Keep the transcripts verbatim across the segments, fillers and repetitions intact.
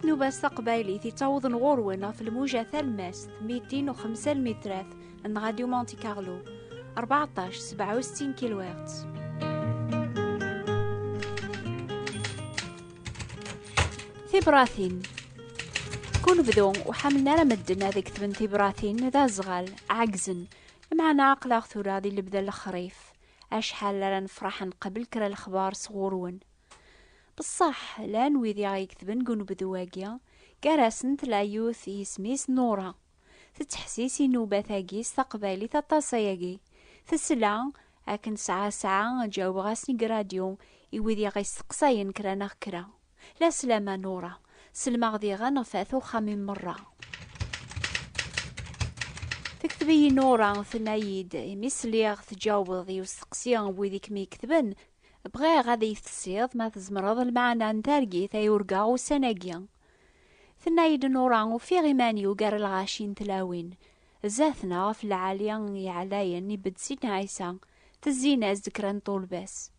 Nnuba s taqbaylit yettawḍen ɣur-wen ɣef lmuja talemmast mitin u xemsa lmitrat n Radio Monte Carlo, rbeɛṭac sebɛa u settin kilohertz. Tibratin. Kunebdu ur ḥamlen ara medden ad ketben tibratin d azɣal, ɛegzen. Lameɛna aql-aɣ tura di lebda n lexrif. Acḥal ara nefraḥ nqabel kra lexbar sɣur-wen. Beṣṣeḥ, llan wid i ɣ-iketben deg unebdu-agi, gar-asent la yiwet yisem-is Nura. Tettḥessis i nnubat-agi s taqbaylit aṭas ayagi. Tesla, akken tesɛa sɛa, ǧawbeɣ-asen deg radyu i wid i ɣ-isteqsayen kra neɣ kra. La slama Nura, selmeɣ diɣen ɣef at uxxam-im merra. Tekteb-iyi Nura, tenna-yi-d, imi sliɣ tǧawbeḍ i usteqsi n wid i kem-iketben, bɣiɣ ad iyi-tessiḍ ma tzemreḍ lmeɛna n targit ay urgaɣ ussan-agi. Tenna-yi-d Nura, ufiɣ iman-iw gar lɣaci n tlawin. Zdat-neɣ ɣef lɛali yeɛlayen ibedd Sidna Ɛisa, tezzin-as-d kra n ṭṭulba-s.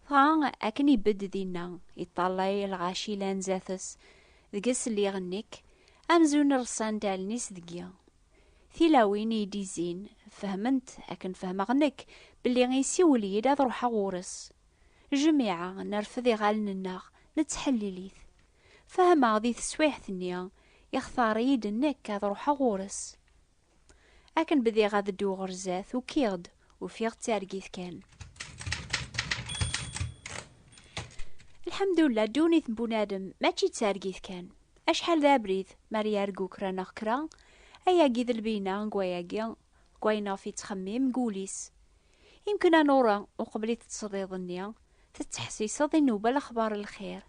Dɣa akken ibedd dinna, iṭṭalay lɣaci yellan zdat-s, deg-s lliɣ nekk, amzun rṣan-d allen-is deg-i. Tilawin i yi-d-izzin, fehment akken fehmeɣ nekk belli isiwel-iyi-d ad ruḥeɣ ɣur-s. Jmiɛa nerfed iɣallen-nneɣ, nettḥellil-it. Fehmeɣ di teswiɛt-nni, ixtar-iyi-d nekk ad ruḥeɣ ɣur-s. Akken bdiɣ ad dduɣ ɣer zdat, ukiɣ-d, ufiɣ d targit kan. Lḥemdullah, ddunit n bunadem mačči d targit kan. Acḥal d abrid, mi ara yargu kra neɣ kra, ayagi d lbina n wayagi, deg wayen ɣef yettxemmim deg wul-is. Imken a Nura, uqbel i teṭṭseḍ iḍ-nni, tettḥessiseḍ i nnuba lexbar n lxir.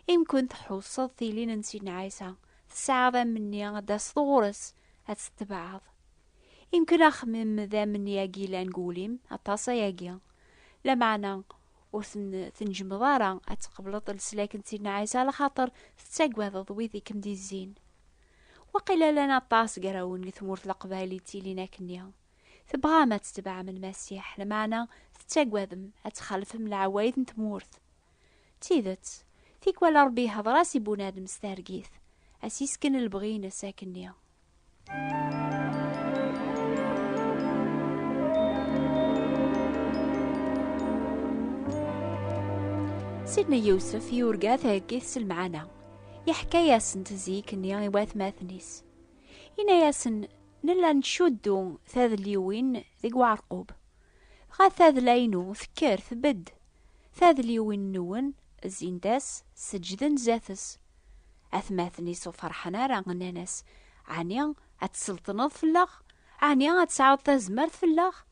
Imken tḥusseḍ tilin n Sidna Ɛisa, tesɛiḍ amenni ad d-taseḍ ɣur-s, ad t-tetbeɛeḍ. Imken axemmem d amenni-agi yellan deg wul-im, aṭas ayagi. Lameɛna ur ten-, tennejmeḍ ara ad tqebleḍ leslak n Sidna Ɛisa, lxaṭer tettagadeḍ wid i kem-d-izzin. Waqila llan aṭas gar-awen deg tmurt n Leqbayel yettilin akkenni. Tebɣam ad tetbeɛem Lmasiḥ, lameɛna tettagadem ad txalfem leɛwayed n tmurt. D tidet, tikwal Ṛebbi ihder-as i bunadem s targit, ad s-isken lebɣi-ines akkenni. Sidna Yusef yurga targit s lemɛana. Yeḥka-yasent zik-nni i watmaten-is. Yenna-yasen, nella nettcuddu tadliwin deg uɛerqub. Dɣa tadla-inu tekker, tbedd. Tadliwin-nwen zzint-as, seǧǧden zdat-s. Atmaten-is ur ferḥen ara, nnan-as, ɛni ad tselṭneḍ fell-aɣ? Ɛni ad tesɛuḍ tazmert fell-aɣ?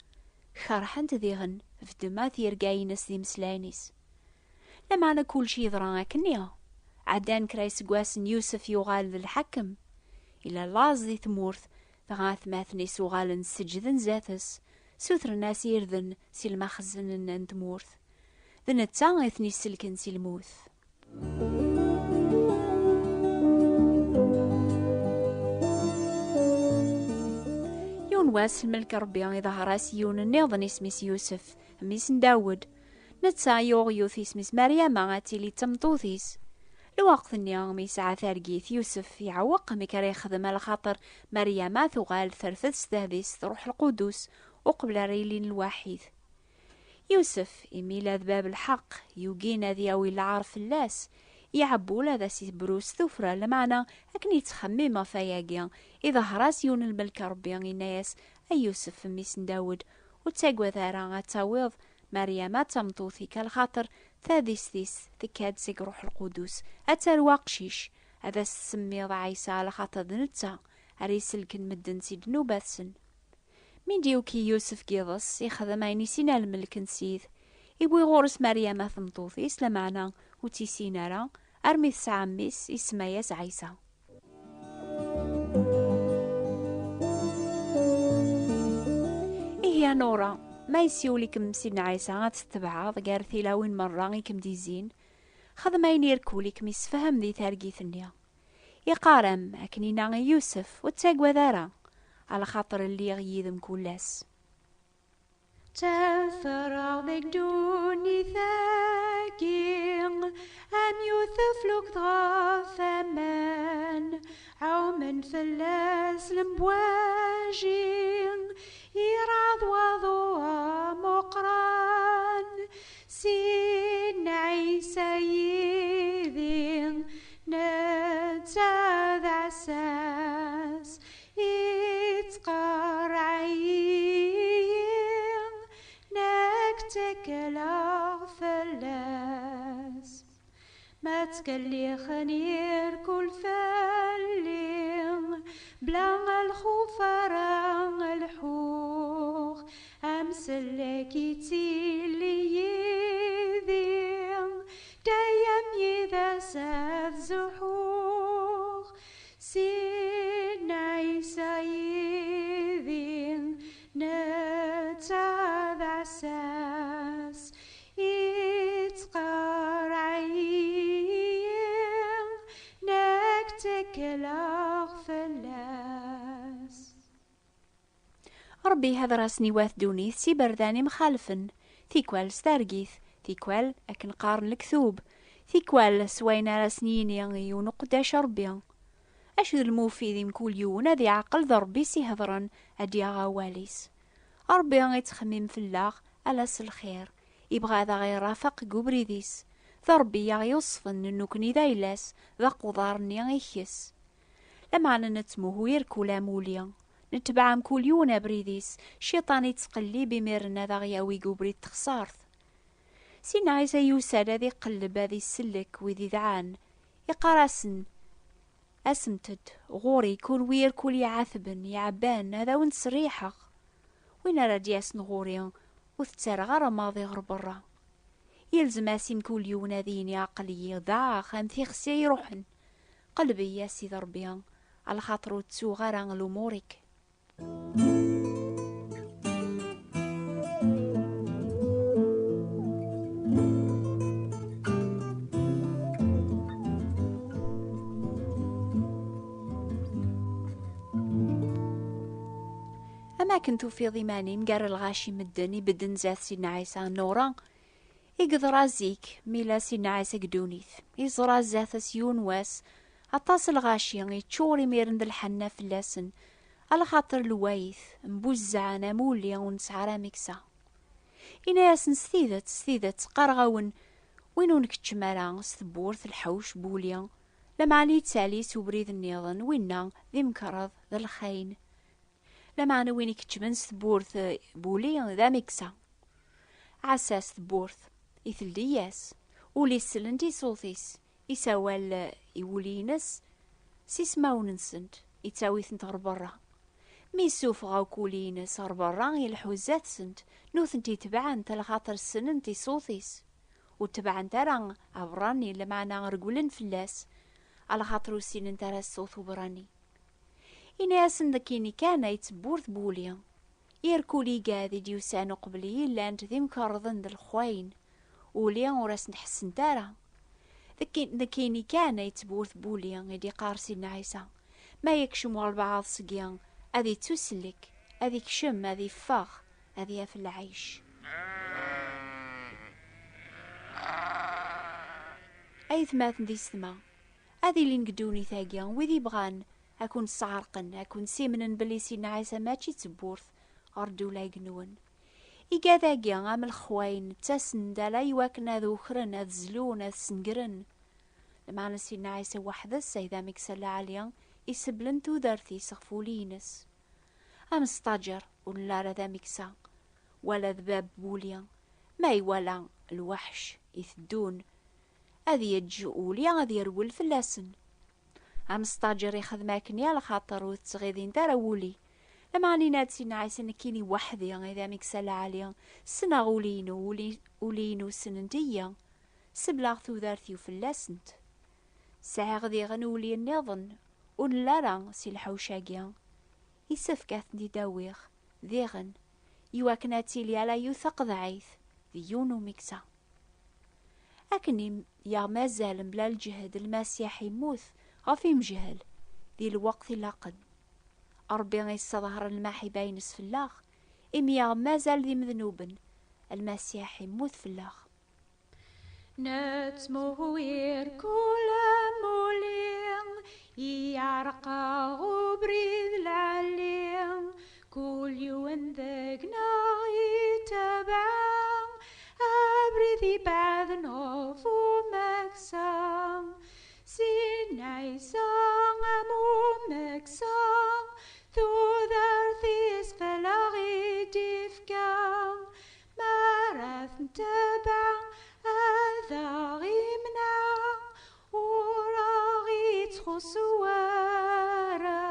Kerḥent diɣen, beddment tirga-ines d imeslayen-is. Lameɛna kullec yeḍra akkenni. Ɛeddan kra iseggasen, Yusef yuɣal d lḥakem. Ila laẓ di tmurt, dɣa atmaten-is uɣalen seǧǧden zdat-s, sutren-as irden si lmaxzen n, n tmurt. D netta i ten-isselken si lmut. Yiwen wass, lmelk Ṛebbi iḍher-as yiwen nniḍen isem-is Yusef, mmi-s n Dawed. Netta yuɣ yiwet isem-is Meryama ad tili d tameṭṭut-is. Lweqt-nni mi yesɛa targit, Yusef iɛewweq mi ara yexdem, alaxaṭer Meryama tuɣal terfed s tehdist Ṛuḥ Lqudus uqbel ara ilin lwaḥid. Yusef, imi yella d bab lḥeqq, yugin ad yawi lɛar fell-as, iɛewwel ad as-ibru s tuffra, lameɛna akken yettxemmim ɣef wayagi, iḍher-as yiwen n lmelk Ṛebbi, yenna-yas, a Yusef, mmi-s n Dawed, ur ttagad ara, ad tawiḍ Meryama d tameṭṭut-ik, alaxaṭer tadist-is tekka-d seg Ṛuḥ Lqudus, ad tarew aqcic, ad as-tsemmiḍ Ɛisa, alaxaṭer d netta ara iselken medden si ddnubat-sen. Mi d-yuki Yusef deg yiḍes, ixdem ayen i s-inna lmelk n Ssid. Iwwi ɣur-s Meryama tameṭṭut-is, lameɛna ur tt-issin ara, armi tesɛa mmi-s, isemma-yas Ɛisa. Ihi a Nura, ma yessiwel-ikem Sidna Ɛisa ad t-tebɛeḍ gar tilawin merra i kem-d-izzin, xdem ayen irkul i kem-issefhem di targit-nni. Iqqar-am, akken inna i Yusef, ur ttagad ara, alaxaṭer lliɣ yid-m kul ass. Ttafreɣ deg ddunit-agi am yiwet teflukt ɣef aman, ɛumen fell-as lemwaji, iraḍ waḍu amuqran. Sidna Ɛisa yid-i, netta d aɛessas, ittqerreɛ-iyi, nekk ttekleɣ fell-as. Ma ttkellixen irkul fell-i, bla lxuf ara lḥuɣ, amsellek ittili yid-i, dayem yid-s ad zuḥuɣ. Sidna Ɛisa yid-i, netta d aɛessas, ittqerreɛ-iyi, nekk ttekleɣ fell-as. Ṛebbi ihder-asen i wat ddunit s iberdan imxalfen, tikwal s targit, tikwal akken qqaren lektub, tikwal s wayen ara sen-yini yiwen uqeddac Ṛebbi. Acu d lmufid i mkul yiwen ad iɛqel d Ṛebbi i s-ihedṛen, ad d-yaɣ awal-is? Ṛebbi ittxemmim fell-aɣ ala s lxir, ibɣa ad aɣ-irafeq deg ubrid-is. D Ṛebbi i aɣ-yuṣfen, nekkni d ayla-s, d aquḍar-nni ikes. Lameɛna nettmuhu irkul am uli, netbeɛ mkul yiwen abrid-is, cciṭan ittqellib imiren ad aɣ-yawi deg ubrid n texṣart. Sidna Ɛisa yusa-d ad iqelleb, ad isellek wid idɛan, iqqar-asen: "Asemt-d ɣur-i, kunwi irkul iɛatben, iɛebban, ad awen-d-serriḥeɣ. Win ara d-yasen ɣur-i, ur t-ttarraɣ ara maḍi ɣer berra." Yelzem-as i mkul yiwen ad yini: "Aql-iyi daɣ am tixsi iruḥen. Qelleb-iyi a Sidi Ṛebbi, alaxaṭer ur ttuɣ ara lumuṛ-ik." Am akken tufiḍ iman-im gar lɣaci medden ibedden zdat Sidna Ɛisa Nura, i yeḍra zik mi yella Sidna Ɛisa deg ddunit. Yeẓra zdat-s yiwen wass aṭas n lɣaci, yeččur imiren d lḥenna fell-asen, alaxaṭer lwayt mbuzzɛen am uli ur nesɛi ara ameksa. Yenna-yasen: "S tidet, s tidet, qqareɣ-awen, win ur nkeččem ara s tewwurt lḥewc n wuli, lameɛna yettali s ubrid nniḍen, winna d imkerreḍ, d lxayen. Lameɛna win ikeččmen s tewwurt n wuli d ameksa." Ɛassa-as tewwurt, iteldi-yas, uli sellent i ṣṣut-is, isawal i wuli-ines s ismawen-nsent, ittawi-tent ɣer berra. Mi yessufeɣ akk uli-ines ɣer berra, ileḥḥu zdat-sent, nutenti tebɛent, alaxaṭer ssnent i ṣṣut-is. Ur tebɛent ara aberrani, lameɛna regglen fell-as, alaxaṭer ur ssinent ara ṣṣut uberrani. Ini-asen d nekkini kan ay d tewwurt n wuli. Irkul igad i d-yusan uqbel-iyi llant d imkerrḍen d lexwayen. Uli ur asen-ḥessent ara. D nekki-, d nekkini kan ay d tewwurt n wuli, i d-iqqar Sidna Ɛisa. Ma yekcem walbeɛḍ seg-i, ad ittusellek, ad ikcem, ad iffeɣ, ad yaf lɛic. Aytmaten d yessetma, ad ilin deg ddunit-agi wid ibɣan ad ken-sseɛrqen, ad ken-ssimnen belli Sidna Ɛisa mačči d tewwurt ɣer ddula igenwen. Igad-agi am lexwayen ttasen-d ala iwakken ad ukren, ad zlun, ad sengren. Lameɛna Sidna Ɛisa weḥd-s ay d ameksa lɛali, iseblen tudert-is ɣef wuli-ines. Amestaǧer ur nelli ara d ameksa, wala d bab n wuli, ma iwala lweḥc iteddun, ad yeǧǧ uli ad yerwel fell-asen. Amestaǧer ixdem akken i lxaṭer ur ttɣidint ara wuli. Lameɛna yenna-d Sidna Ɛisa: "Nekkini weḥd-i i d ameksa lɛali, ssneɣ uli-inu, uli, uli-inu ssnent-iyi, sebleɣ tudert-iw fell-asent. Sɛiɣ diɣen uli nniḍen, ur nelli ara si lḥewc-agi. Yessefk ad ten-id-awiɣ diɣen, iwakken ad tili ala yiwet taqeḍɛit d yiwen umeksa." Akken i m-, i aɣ-mazal mebla lǧehd, Lmasiḥ immut ɣef imejhel di lweqt ilaqen. Ṛebbi isseḍher lmaḥiba-ines fell-aɣ, imi aɣ mazal d imednuben, Lmasiḥ immut fell-aɣ. Nettmuhir kul amulli, iɛreq-aɣ ubrid lɛali, kul yiwen deg-neɣ yettabaɛ abrid ibeɛden ɣef umeksa. Sidna Ɛisa am umeksa, tudert-is fell-aɣ i d-ifka. Mi ara t-ntabaɛ ad aɣ-imneɛ, ur aɣ-ittxuṣṣu ara.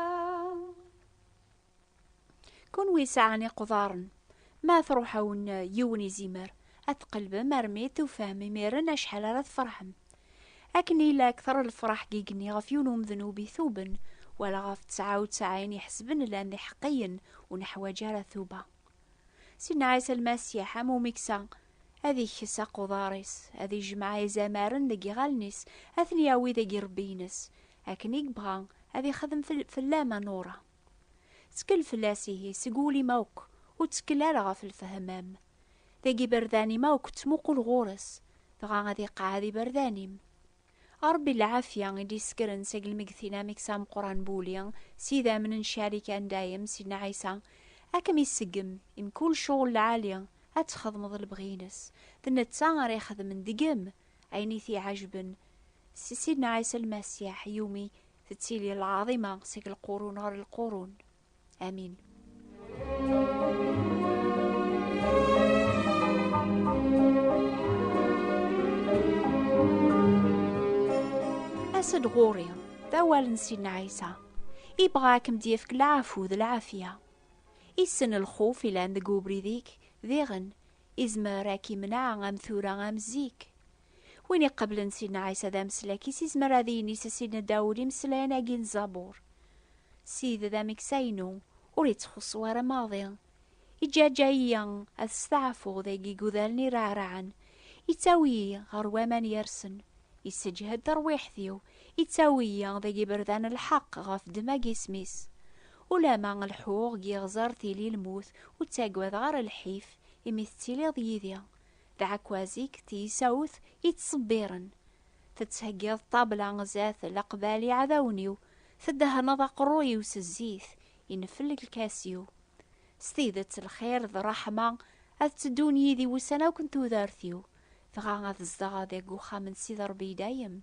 Kunwi sɛan iqḍaren, ma truḥ-awen yiwen izimer, ad tqelbem armi tufam imiren acḥal ara tferḥem. Akken yella akter lefraḥ deg igenni ɣef yiwen umednub ituben, wala ɣef tesɛa u tesɛin iḥesben llan d iḥeqqiyen ur neḥwaǧ ara tuba. Sidna Ɛisa Lmasiḥ am umeksa, ad ikkes aquḍar-is, ad ijmeɛ izamaren deg iɣallen-is, ad ten-yawi deg irebbi-ines, akken i yebɣa ad ixdem fell-, fell-am a Nura. Ttkel fell-as ihi seg wul-im akk, ur ttkel ara ɣef lfehma-m. Deg iberdan-im akk ttmuqul ɣur-s, dɣa ad iqeɛɛed iberdan-im. A Ṛebbi lɛafya i d-isekkren seg lmegtin ameksa ameqqran n wuli, s idammen n ccarika n dayem Sidna Ɛisa, ad kem-iseggem i mkul ccɣel lɛali, ad txedmeḍ lebɣi-ines. D netta ara ixedmen deg-m ayen i t-iɛejben. S Sidna Ɛisa Lmasiḥ yumi tettili lɛaḍima seg lqurun ɣer lqurun. Amin. As-d ɣur-i, d awal n Sidna Ɛisa. Ibɣa ad kem-d-yefk leɛfu d lɛafya. Issen lxuf ilan deg ubrid-ik, diɣen izmer ad k-imneɛ am tura am zik. Win iqeblen Sidna Ɛisa d ameslak-is izmer ad yini s Sidna Dawed imeslayen-agi n Zabur: Sid d ameksa-inu, ur ittxuṣṣu ara maḍi. Iǧǧaǧǧa-iyi ad steɛfuɣ dagi igudalen iraɛraɛen. Ittawi-yi ɣer waman yersen. Isseǧhed tarwiḥt-iw. Ittawi-yi deg iberdan n lḥeqq ɣef ddemma n yisem-is. Ulama lḥuɣ deg iɣzer tili lmut, ur ttagadeɣ ara lḥif, imi tettiliḍ yid-i. D aɛekkaz-ik d tiyisawt i ttṣebbiren. Tettheggiḍ ṭṭabla zdat leqbal iɛdawen-iw, teddehneḍ aqerruy-iw s zzit, ineffel lkas-iw. S tidet, lxir d ṛṛeḥma ad tteddun yid-i wussan akk n tudert-iw, dɣa ad zedɣeɣ deg uxxam n Sidi Ṛebbi i dayem.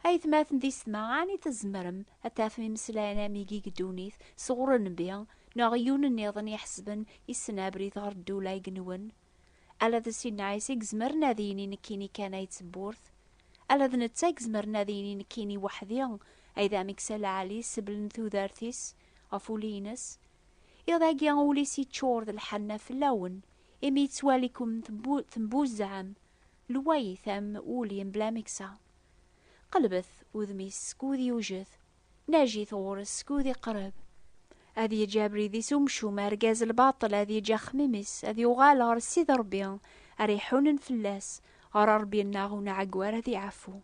Aytmaten d yessetma, ɛni tzemrem ad tafem imeslayen am igi deg ddunit sɣur Nnbi neɣ yiwen nniḍen iḥesben issen abrid ɣer ddula igenwen? Ala d Sidna Ɛisa i izemren ad yini nekkini kan ay d tewwurt. Ala d netta i izemren ad yini nekkini weḥd-i ay d ameksa lɛali seblen tudert-is ɣef uli-ines. Iḍ-agi ul-is yeččur d lḥenna fell-awen, imi yettwali-kem tembu-, tembuzzɛem, lwayt am uli mebla ameksa. Qelbet udem-is skud yewjed, najit ɣur-s skud iqreb. Ad yeǧǧ abrid-is umcum, argaz lbaṭel ad yeǧǧ axemmem-is, ad yuɣal ɣer Sidi Ṛebbi ara iḥunen fell-as, ɣer Ṛebbi-nneɣ uneɛgwar ad iɛeffu.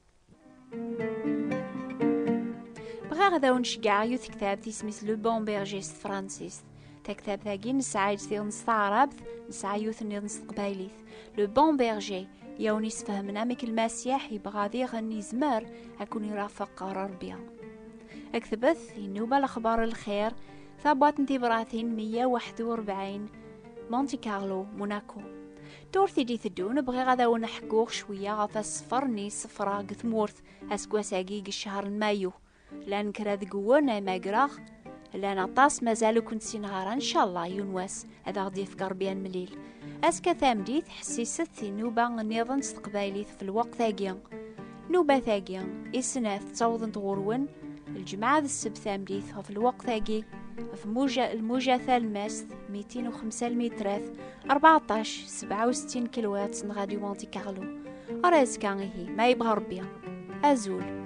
Bɣiɣ ad awen-ceggɛeɣ yiwet tektabt isem-is Le Bon Berger s tefransist. Taktabt-agi nesɛa-tt tiɣen s taɛrabt, nesɛa yiwet nniḍen s teqbaylit. Le Bon Berger, i awen-isfehmen amek Lmasiḥ yebɣa diɣen izmer ad ken-irafeq ɣer Ṛebbi. Ketbet i nnuba lexbar n lxir, tabwaṭ n tibratin meyya u waḥed u rebɛin, Monte Carlo, Monaco. Tura i d-iteddun, bɣiɣ ad awen-ḥkuɣ cwiya ɣef aseffer-nni sefreɣ deg tmurt aseggas-agi deg ccher n mayu. Llan kra deg-wen ay magreɣ, llan aṭas mazal ur kent-ssineɣ ara, ncallah yiwen wass ad aɣ-d-yefk Ṛebbi ad nemlil. Azekka tameddit, ḥessiset i nnuba nniḍen s teqbaylit ɣef lweqt-agi. Nnubat-agi, i snat ttawḍent ɣur-wen, lǧemɛa d ssebt tameddit ɣef lweqt-agi, ɣef muja-, lmuja talemmast, mitin u xemsa lmitrat, rbeɛṭac sebɛa u settin kilohertz n Radio Monte Carlo. Ar azekka ihi, ma yebɣa Ṛebbi. Azul.